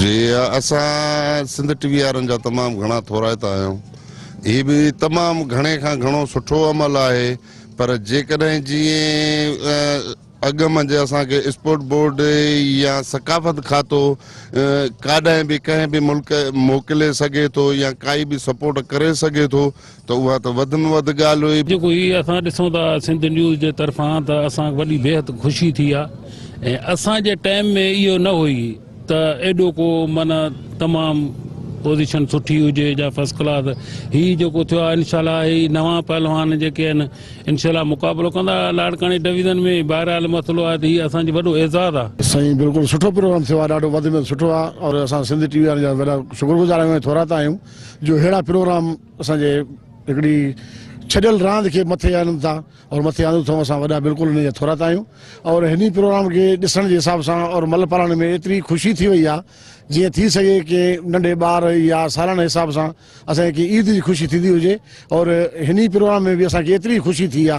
جي اسان سنڌ ٽي وي وارن جا تمام گهڻا ٿورائتا آهيون. هي به تمام گهڻي کان گهڻو سٺو عمل آهي پر جيڪڏهن جيئن اڳ منجهه اسان کي اسپورٽ بورڊ يا ثقافت کاتو ڪاڏانهن به ڪنهن به ملڪ موڪلي سگهي ٿو يا ڪائي به سپورٽ ڪري سگهي ٿو ته اها ته وڌ ۾ وڌ ڳالهه هئي. جيڪو هي اسان ڏسون ٿا سنڌ نيوز جي طرفان ته اسان کي وڏي بيحد خوشي ٿي آ ۽ اسان جي ٽائيم ۾ اهو نه هئي ته ايڏو ڪو معنيٰ تمام پوزيشن سٺي هجي يا فرسٽ ڪلاس. هي جيڪو ٿيو آ انشاء الله هي نوان پهلوان جيڪي آهن انشاء الله مقابلو ڪندا لاڙڪاڻي ڊويزن ۾. بهرحال مسئلو آهي ته هي اسان جو وڏو اعزاز آ. سائين بلڪل سٺو پروگرام ٿيو آ، ڏاڍو وڌ ۾ وڌ سٺو آ اور اسان سنڌ ٽي وي وارن جا وڏا شڪر گذار آهيون ۽ ٿورائتا آهيون جو ههڙا پروگرام اسان جي هڪڙي ڇڏيل راند کي مٿي آڻن ٿا اور مٿي آندو اٿئون. اسان وڏا بلڪل انهن جا ٿورائتا آهيون اور هن پروگرام کي ڏسڻ جي حساب سان اور مل پالڻ ۾ ايتري خوشي ٿي وئي آ جيئن ٿي سگهي ڪي ننڍي ٻار يا سالانه حساب سان اسان کي عيد جي خوشي ٿيندي هجي اور هن پروگرام ۾ به اسان کي ايتري خوشي ٿي آ.